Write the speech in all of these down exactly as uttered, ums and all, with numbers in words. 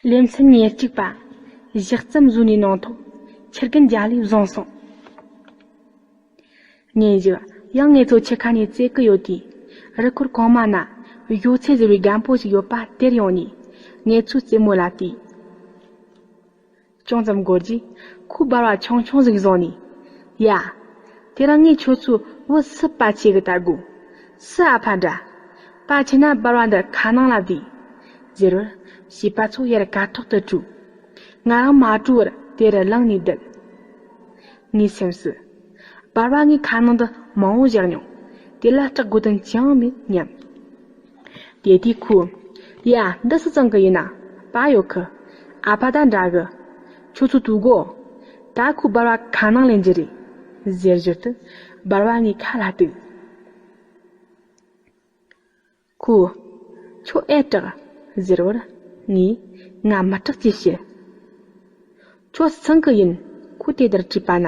ལེ་ཚན་ཉེར་གཅིག་པ། ཞག་ཙམ་བཟོས་ནས་གནང་ཐོག་ཕྱིར་རྒན་རྒྱ་ལས་བཟུང་སོང་། ཉིན་ཞིག་ཡང་ངེད་ཚོ་ཆུ་ཁ་ནས་རྩེད་ཀི་ཡོད་དུས། རི་སྐོར་གོང་མ་ན་ཡོད་ཚད་ཟེར་བའི་རྒན་པོ་ཞིག་ཡོད་པ་དེར་ཡོང་ནས་ངེད་ཚོའི་རྩེད་མོ་ལ་བལྟས། ཅུང་ཙམ་འགོར་རྗེས་ཁོས་སྦལ་བ་ཆུང་ཆུང་ཟིག་བཟུང་ནས། ཡ། དེ་རིང་ངས་ཁྱོད་ཚོའི་བུ་སུ་དཔའ་ཆེ་གི་ལྟ་དགོས། སུ་ཨ་ཕ་འདྲ། དཔའ་ཆེ་ན་སྦལ་བ་འདི་ཁ་ནང་ལ་བསྡུས། ཟེར་བར་བྱིས་པ་ཚོ་ཡར་དཀའ་ཐོག་ཏུ་བྲོས། ང་རང་མ་བྲོས་བར་དེར་ལངས་ནས་བསྡད། ངའི་སེམས་སུ། སྦལ་བ་ངའི་ཁ་ནང་དུ་མང་བོ་བཞག་མྱོང་། དེ་ལ་སྐྲག་དགོས་དོན་ཅང་མེད་སྙམ། དེ་དུས་ཁོས། ཡ། འདི་སུ་ཚང་གི་ཡིན་ན། པ་ཡོད་གི། ཨ་ཕ་དང་འདྲ་གི། ཁྱོད་ཚོ་དུས་གོ། ད་ཁོས་སྦལ་བ་ཁ་ནང་ལེན་རྒྱུ་རེད། ཟེར་ཞོར་དུ་སྦལ་བ་ངའི་ཁ་ལ་གཏུགས། ཁོས། ཁྱོད་ཨེ་སྐྲག་ཟེར་བར། ངས། ང་མི་སྐྲག་ཅེས་བཤད། ཁྱོད་སུ་ཚང་གི་ཡིན། ཁོས་དེ་ལྟར་དྲིས་པ་ན།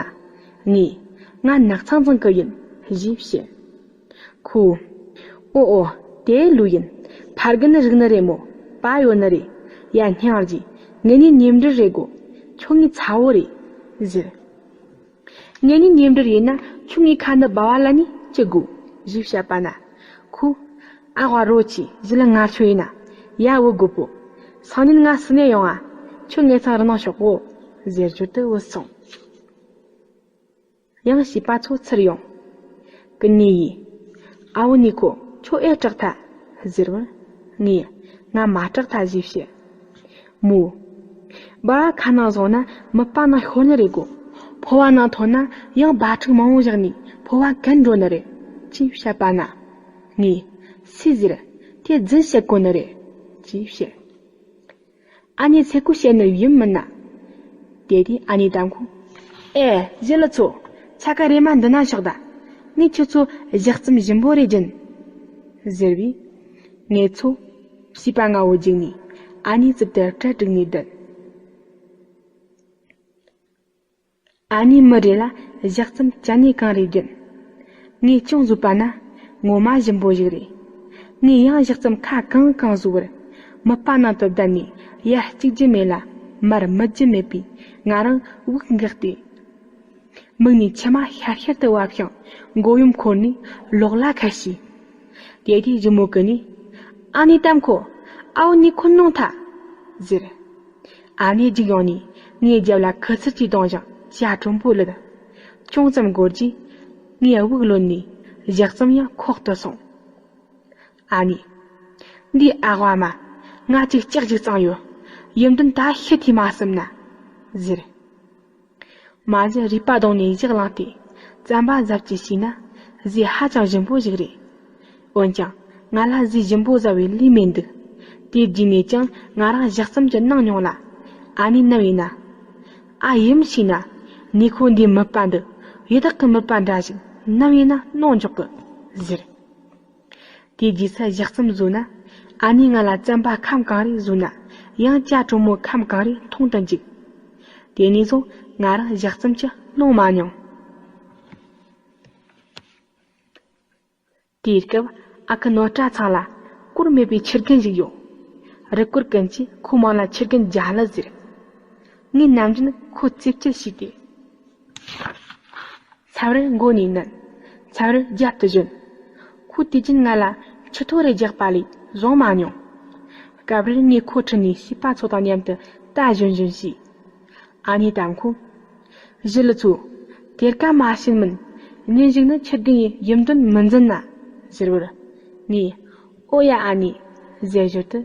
ངས། ང་ནགས་ཚང་ཚང་གི་ཡིན། ཞེས་བཤད། ཁོས། ཨོ་ཨོ། དེ་ལོས་ཡིན། ཕ་རྒན་ནི་རིག་ནི་རེད་མོ། པ་ཡོད་ནི་རེད། ཡ། སྙིང་རྗེ། ངེད་གཉིས་མཉམ་འབྲེལ་རེད་གོ། ཁྱོད་ངའི་ཚ་བོ་རེད། ཟེར། ངེད་གཉིས་མཉམ་འབྲེལ་ཡིན་ན་ཁྱོད་ངའི་ཁ་འདི་སྦལ་བ་ལ་ནི་ཅི་དགོས། ཞེས་བཤད་པ་ན། ཁོས། ཨ་ཝ་རོ་ཆེ་ཞི་ལི་ང་ཆོ་ཡིན་ན། ཡ། བུ་རྒོད་པོ། སང་ཉིན་ང་སུ་ནས་ཡོང་ང་། ཁྱོད་ངེད་ཚང་རི་ནང་ཤོག་གོ། ཟེར་ཞོར་དུ་བུད་སོང་། ཡང་བྱིས་པ་ཚོ་ཚུར་ཡོང་། ཀུན་ནེ་ཡིས། ཨ་བོ་ནི་ཁོ་ཁྱོད་ཨེ་སྐྲག་ཐལ། ཟེར་བར། ངས། ང་མ་སྐྲག་ཐལ་ཞེས་བཤད། མོས། སྦལ་བ་ཁ་ནང་བཟུང་ན་མིད་པ་ནང་ཤོར་ནི་རེད་གོ། ཕོ་བ་ནང་ཐོན་ན་ཡང་སྦལ་ཕྲུག་མང་བོ་བཞག་ནས་ཕོ་བ་གན་འགྲོ་ནི་རེད། ཅེས་བཤད་པ་ན། ངས། སུས་ཟེར། དེ་རྫུན་བཤད་གོ་ནི་རེད། ཅེས་བཤད། ཨ་ནེ་ཚེ་སྐུ་བཤད་ནི་ཡིན་མིན་ན། དེ་དུས་ཨ་ནེ་དམ་ཁོས། ཨེ། ཞི་ལི་ཚོ། ཆ་ཀ་རེ་མ་འདི་ན་ཤོག་ད། ངས་ཁྱོད་ཚོ་ཞག་ཙམ་ཞིམ་པོ་རེ་སྦྱིན། ཟེར་བས། ངེད་ཚོ། བྱིས་པ་ལྔ་བོ་བརྒྱུགས་ནས་ཨ་ནེའི་རྩིབ་ཏུ་གྲལ་བསྒྲིགས་ནས་བསྡད། ཨ་ནེས་མི་རེ་ལ་ཞག་ཙམ་ཅ་ནེ་གང་རེ་སྦྱིན། ངས་ཅུང་ཟོས་པ་ན་ངོ་མ་ཞིམ་པོ་ཞིག་རེད། ངས་ཡང་ཞག་ཙམ་ཁ་གང་གང་ཟོས་པར་མིད་པ་ནང་དུ་བསྡད་ནས་ཡར་གཅིག་རྒྱུ་མེད་ལ་མར་མིད་རྒྱུ་མེད་པས། ང་རང་དབུགས་འགགས་ཏེ། མིག་ནས་མཆི་མ་ཤར་ཤར་དུ་བབས་ཤིང་མགོ་ཡོམ་འཁོར་ནས་ལོག་ལ་ཁ་ཕྱིས། དེ་དུས་ཞི་མོ་ཀུན་ནེས། ཨ་ནེ་དམ་ཁོ། ཨ་བོ་ནི་ཁོ་ནོངས་ཐལ། ཟེར། ཨ་ནེ་རྒྱུགས་ཡོང་ནས་ངའི་རྒྱབ་ལ་ཁུ་ཚུར་གྱིས་བརྡུངས་ཤིང་ཇ་དྲོན་པོ་བླུད། ཅུང་ཙམ་འགོར་རྗེས་ངའི་དབུགས་ལོན་ནས་ཞག་ཙམ་ཡང་ཁོག་ཏུ་སོང་། ཨ་ནེ། འདི་ཨ་ཝ་མ། ང་ཅིག་ལྕགས་ཅིག་གཙང་ཡོད། ཡུམ་དོན་ད་ཤི་དུས་མ་བསམ་ན། ཟེར། མ་གཞི་རུས་པ་བརྡུངས་ནས་ཞག་ལངས་ཏེ་རྩམ་པ་ཟ་བཅུག་བྱས་ན་ཟས་ཧ་ཅང་ཞིམ་པོ་ཞིག་རེད། འོན་ཀྱང་ང་ལ་ཟས་ཞིམ་པོ་ཟ་བའི་ལུས་མེད་འདུག་དེ་རྗེས་ནས་ཀྱང་ང་རང་ཞག་ཙམ་གྱི་གནང་མྱོང་ལ། ཨ་ནེ་ནམ་ཡིན་ན། ཨ་ཡིན་ཞིག་ན། ནི་ཁོ་འདིའི་མིད་པ་འདི་ཡི་དྭགས་ཀྱི་མིད་པ་འདྲ་ཞིག་ནམ་ཡིན་ན་གནོང་འཇོག་གི། ཟེར། དེ་རྗེས་སུ་ཞག་ཙམ་ཟོས་ན། ཨ་ནེས་ང་ལ་རྩམ་པ་ཁམ་གང་རེ་བཟོས་ན། ཡང་ཇ་དྲོན་མོ་ཁམ་གང་རེ་འཐུང་དུ་འཇུག་དེ་ནས་བཟུང་ང་རང་ཞག་ཙམ་གྱི་གནོང་མ་མྱོང་། དེའི་སྐབས་ཨ་ཁུ་ནོར་བཀྲ་ཚང་ལ་སྐོར་མེད་པའི་ཁྱི་རྒན་ཞིག་ཡོད། རི་སྐོར་ཀུན་གྱིས་ཁོའི་མིང་ལ་ཁྱི་རྒན་རྒྱ་ལོ་ཟེར། ངས་ནམ་རྒྱུན་ཁོ་རྩེ་སྤྱད་བྱས་ཏེ། ཚབ་རེར་མགོ་ནས་མནན། ཚབ་རེར་རྒྱབ་ཏུ་བཞོན། ཁོས་དུས་རྒྱུན་ང་ལ་ཁྱི་ཐོ་རེ་རྒྱག་པ་ལས་བཟུང་མ་མྱོང་། སྐབས་རེར་ངས་ཁོ་ཁྲིད་ནས་བྱིས་པ་ཚོ་དང་མཉམ་དུ་རྟ་བཞོན་བཞོན་བྱས། ཨ་ནེ་དམ་ཁོས། ཞི་ལི་ཚོ། དེར་ཀ་མ་ཕྱིན་མིན། ཉིན་ཞིག་ནི་ཁྱི་རྒན་ཡི་ཡུམ་དོན་མི་འཛིན་ན། ཟེར་བར། ངས། ཨོ་ཡ་ཨ་ནེ། ཟེར་ཞོར་དུ།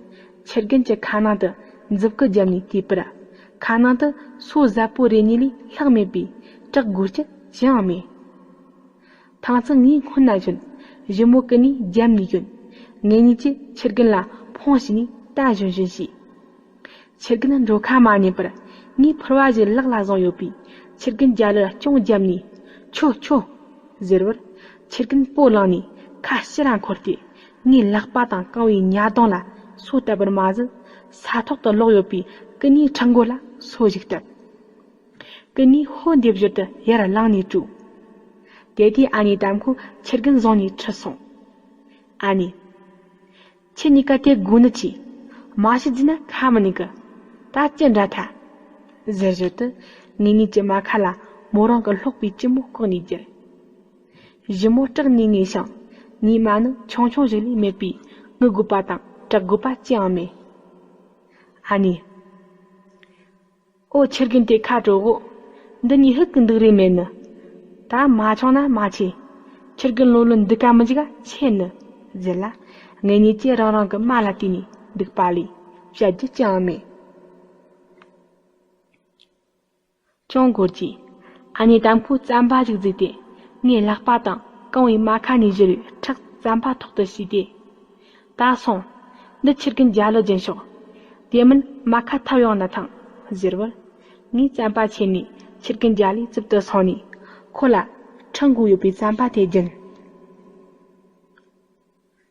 ཁྱི་རྒན་གྱི་ཁ་ནང་དུ་མཛུབ་གུ་བརྒྱབ་ནས་བལྟས་པར། ཁ་ནང་དུ་སོ་གཟབ་པོ་རེ་གཉིས་ལས་ལྷག་མེད་པས་སྐྲག་དགོས་རྒྱུ་ཅི་ཡང་མེད། ཐང་ཚང་ངའི་སྔུན་ན་བཞོན། ཞི་མོ་ཀུན་ནེ་རྒྱབ་ནས་བཞོན། ངེད་གཉིས་ཀྱིས་ཁྱི་རྒན་ལ་འཕོངས་བྱས་ནས་རྟ་བཞོན་བཞོན་བྱས། ཁྱི་རྒན་འགྲོ་ཁ་མ་ཉན་པར་ངའི་ཕུར་བ་ཞིག་ལག་ལ་བཟུང་ཡོད་པས་ཁྱི་རྒན་རྒྱ་ལོར་ཅུང་རྒྱབ་ནས། ཁྱོ་ཁྱོ། ཟེར་བར། ཁྱི་རྒན་སྤོ་ལངས་ནས་ཁ་ཕྱིར་ར་འཁོར་ཏེ། ངའི་ལག་པ་དང་རྐང་བའི་ཉྭ་གདོང་ལ་སོ་བཏབ་པར་མ་ཟད། ས་ཐོག་ཏུ་ལོག་ཡོད་པའི་ཀུན་ནེའི་ཕྲག་མགོ་ལ་སོ་ཞིག་བཏབ། ཀུན་ནེ་ཧོ་འདེབས་ཞོར་དུ་ཡར་ལངས་ནས་བྲོས། དེ་དུས་ཨ་ནེ་དམ་ཁོས་ཁྱི་རྒན་བཟུང་ནས་ཁྲིད་སོང་། ཨ་ནེ། ཁྱེད་གཉིས་ཀ་དེ་དགོས་ནི་ཆེ། མ་ཤི་རྫུས་ན་ཁ་མི་ནུས་གི། ད་ཅི་འདྲ་ཐལ། ཟེར་ཞོར་དུ་ངེད་གཉིས་ཀྱི་རྨ་ཁ་ལ་མོ་རང་གི་སློག་པའི་སྐྱི་མོ་བཀོག་ནས་བརྒྱུར། ཞི་མོ་སྐྲག་ནས་ངེས་ཤིང་། ངའི་རྨ་ནི་ཆུང་ཆུང་ཞིག་ལས་མེད་པས་ངུ་དགོས་པ་དང་སྐྲག་དགོས་པ་ཅི་ཡང་མེད། ཨ་ནེ། ཨོ་ཁྱི་རྒན་དེ་ཁ་དྲོ་གོ། འདི་ནས་ཧུག་གི་འདུག་རེ་མེད་ནི། ད་མ་ཆུང་ན་མ་ཆེ། ཁྱི་རྒན་ལོ་ལོན་འདུག་ག་མི་འཇིག་ག་ཆེ་ནི། ཟེར་ལ། ངེད་གཉིས་ཀྱིས་རང་རང་གི་རྨ་ལ་བལྟས་ནས་འདུག་པ་ལས་བཤད་རྒྱུ་ཅི་ཡང་མེད། ཅུང་འགོར་རྗེས། ཨ་ནེ་དམ་ཁོས་རྩམ་པ་ཞིག་བཟོས་ཏེ། ངའི་ལག་པ་དང་རྐང་བའི་རྨ་ཁ་ནས་བཞུར་བའི་ཁྲག་རྩམ་པ་ཐོག་ཏུ་བྱས་ཏེ། ད་སོང་། འདི་ཁྱི་རྒན་རྒྱ་ལོ་སྦྱིན་ཤོག་དེ་མིན་རྨ་ཁ་ཐབ་ཡོང་ན་ཐང་། ཟེར་བར། ངས་རྩམ་པ་ཁྱེར་ནས་ཁྱི་རྒན་རྒྱ་ལོའི་རྩིབ་ཏུ་སོང་ནས། ཁོ་ལ་ཁྲག་འགོས་ཡོད་པའི་རྩམ་པ་དེ་སྦྱིན།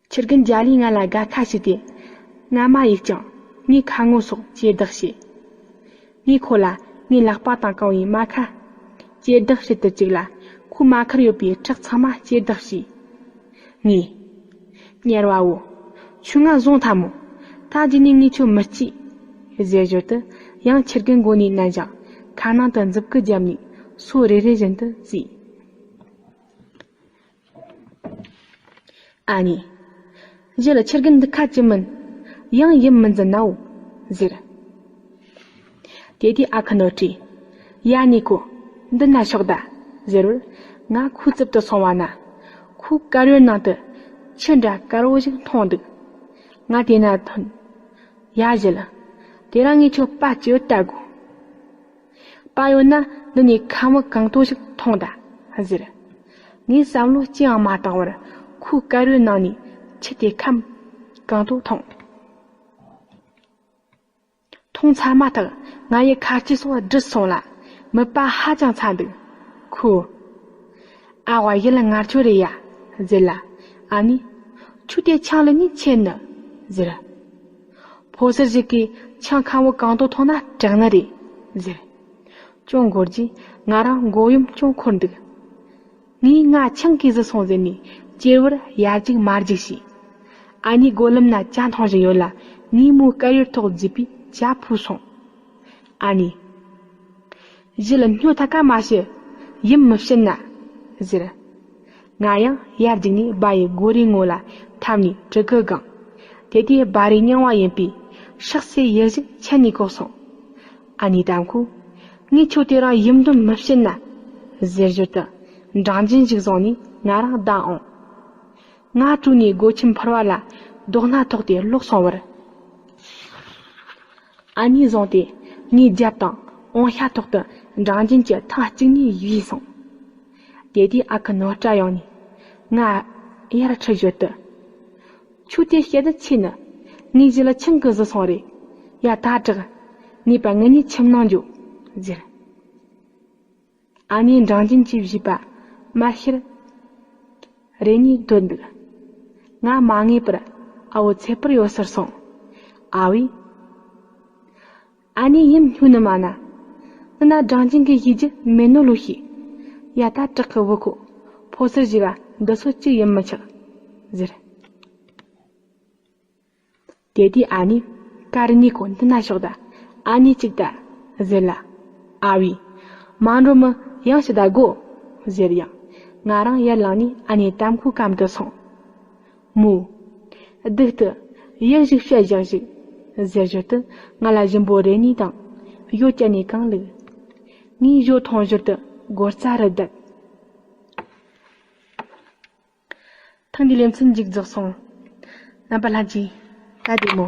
ཁྱི་རྒན་རྒྱ་ལོས་ང་ལ་དགའ་ཁ་ཞིག་སྟེ། རྔ་མ་གཡུགས་ཀྱང་ངའི་ཁ་ངོ་སོགས་གཅེས་བདག་བྱས། ངས་ཁོ་ལ་ངའི་ལག་པ་དང་རྐང་བའི་རྨ་ཁ། གཅེས་བདག་བྱེད་དུ་བཅུག་ལ། ཁོའི་རྨ་ཁར་ཡོད་པའི་ཁྲག་ཚང་མ་གཅེས་བདག་བྱས། ངས། གཉེར་བ་བོ། ཁྱོས་ང་བཟུང་ཐལ་མོ། ད་རྗེས་ནས་ངས་ཁྱོད་མི་གཅེས། ཟེར་ཞོར་དུ་ཡང་ཁྱི་རྒན་མགོ་ནས་མནན་ཞིང་ཁ་ནང་དུ་མཛུབ་གུ་བརྒྱབ་ནས་སོ་རེ་རེ་བཞིན་དུ་བརྫིས། ཨ་ནེ། ཞི་ལུ་ཁྱི་རྒན་འདི་ཁ་ཅི་མིན། ཡང་ཡིད་མི་འཛིན་ནའོ། ཟེར། དེ་དུས་ཨ་ཁུ་ནོར་བཀྲས། ཡ་ནེ་ཁོ། འདི་ན་ཤོག་ད། ཟེར་བར། ང་ཁོའི་རྩིབ་ཏུ་སོང་བ་ན། ཁོའི་དཀར་ཡོལ་ནང་དུ། ཆུ་འདྲ་དཀར་བོ་ཞིག་མཐོང་འདུག་ང་དེ་ན་ཐོན། ཡ་ཞི་ལུ། དེ་རིང་ངས་ཁྱོད་དཔའ་སྐྱིད་ལྟ་དགོས། པ་ཡོད་ན་འདི་ནས་ཁམ་བུ་གང་དོ་ཞིག་འཐུང་ད། ཟེར། ངས་བསམ་བློ་ཅི་ཡང་མ་བཏང་བར་ཁོའི་དཀར་ཡོལ་ནང་ནས་ཆུ་དེ་ཁམ་གང་དོ་འཐུང་། འཐུང་ཚར་མ་ཐག་ང་ཡི་ཁ་ལྕེ་སོགས་བསྒྲིལ་སོང་ལ། མིད་པ་ཧ་ཅང་ཚ་འདུག་ཁོས། ཨ་ཝ་ཡིད་ལ་ངར་ཆོ་རེད་ཡ། ཟེར་ལ། ཨ་ནེ། ཁྱོད་དེ་ཆང་ལ་ནི་ཆེ་ནི། ཟེར། ཕོ་གསར་ཞིག་གིས་ཆང་ཁམ་བུ་གང་དོ་འཐུང་ན་དྲག་ནི་རེད། ཟེར། ཅུང་འགོར་རྗེས་ང་རང་མགོ་ཡོམ་ཅུང་འཁོར་འདུག་ངས་ང་ཆང་གིས་བཟི་སོང་ཟེར་ནས་སྐྱེར་བར་ཡར་རྒྱུག་མར་རྒྱུག་བྱས། ཨ་ནེ་སྒོ་ལམ་ན་ཇ་འཐུང་བཞིན་ཡོད་ལ། ངས་མོའི་དཀར་ཡོལ་ཐོག་བརྫིས་པས་ཇ་ཕུད་སོང་། ཨ་ནེ། ཞི་ལུ་སྨྱོ་ཐག་ག་མ་བྱེད། ཡིད་མི་བྱེད་ན། ཟེར། ང་ཡང་ཡར་རྒྱུག་ནས་སྦ་ཡི་སྒོ་རའི་ངོས་ལ་འཐམས་ནས་གྲི་གུ་བསྒང་། དེ་དུས་སྦ་རའི་རྙིང་བ་ཡིན་པས་ཧྲག་སེ་ཡིད་ཞིབ་ཆད་ནས་གོག་སོང་། ཨ་ནེ་དམ་ཁོས། ངས་ཁྱོད་དེ་རིང་ཡིད་འདོན་མི་བྱེད་ན། ཟེར་ཞོར་དུ་འབྲང་རྒྱན་ཞིག་བཟུང་ནས་ང་རང་བདའ་འོང་། ང་བྲོས་ནས་སྒོ་ཁྱིམ་ཕོར་བ་ལ་རྡོག་སྣ་ཐོགས་ཏེ་ལོག་སོང་བར། ཨ་ནེས་བཟུང་སྟེ་ངའི་རྒྱབ་དང་འོང་ཤ་ཐོག་ཏུ་འབྲང་རྒྱན་གྱིས་ཐེངས་གཅིག་གཉིས་གཞུས་སོང་། དེ་དུས་ཨ་ཁུ་ནོར་བཀྲ་ཡོང་ནས་ང་ཡར་ཁྲིད་ཞོར་དུ། ཁྱོད་དེ་བཤད་དུ་ཆེ་ནི། ངའི་ཞི་ལུ་ཆང་གིས་བཟི་སོང་རེད། ཡ་ད་དྲག་ནུས་པ་ངེད་གཉིས་ཁྱིམ་ནང་འགྱོ། ཟེར། ཨ་ནེས་འབྲང་རྒྱན་གྱིས་བཞེས་པ་མར་ཤེར་རེ་གཉིས་འདོད་འདུག་ང་མ་ངེས་པར་ཨ་བོ་ཚེ་འཕུར་ཡོད་སར་སོང་། ཨ་བས། ཨ་ནེ་ཡིན་སྨྱོ་ནི་མ་ན། འདི་ན་འབྲང་རྒྱན་གྱིས་བཞེས་རྒྱུ་མེད་ནོ་ལོས་ཤེས། ཡ་ད་དྲག་གི་བུ་ཁོ། ཕོ་གསར་བཞེས་པ་འདི་ཚོ་གཅིག་ཡིན་མི་ཆོག་ཟེར། དེ་དུས་ཨ་ནེས་ཀ་རི་ནི་ཁོ་འདི་ན་ཤོག་ད། ཨ་ནེ་གཅིག་ད། ཟེར་ལ། ཨ་བས། མ་འགྲོ་མི་ཡང་ཞིག་ད་དགོ། ཟེར་ཡང་། ང་རང་ཡར་ལངས་ནས་ཨ་ནེ་དམ་ཁོའི་གམ་དུ་སོང་། མོས། སྡུག་ཏུ། ཡག་ཞིག་བཤད་བཞག་ཞིག་ཟེར་ཞོར་དུ་ང་ལ་ཞིམ་པོ་རེ་གཉིས་དང་། ཞོ་བཅད་ནས་གང་བླུགས། ངས་ཞོ་འཐུང་ཞོར་དུ་སྒོ་རྩ་རུ་བསྡད། ཐེངས་འདིའི་ལེ་ཚན་མཇུག་རྫོགས་སོང་། རྣམ་པ་ལྷན་རྒྱས། ད་བདེ་མོ།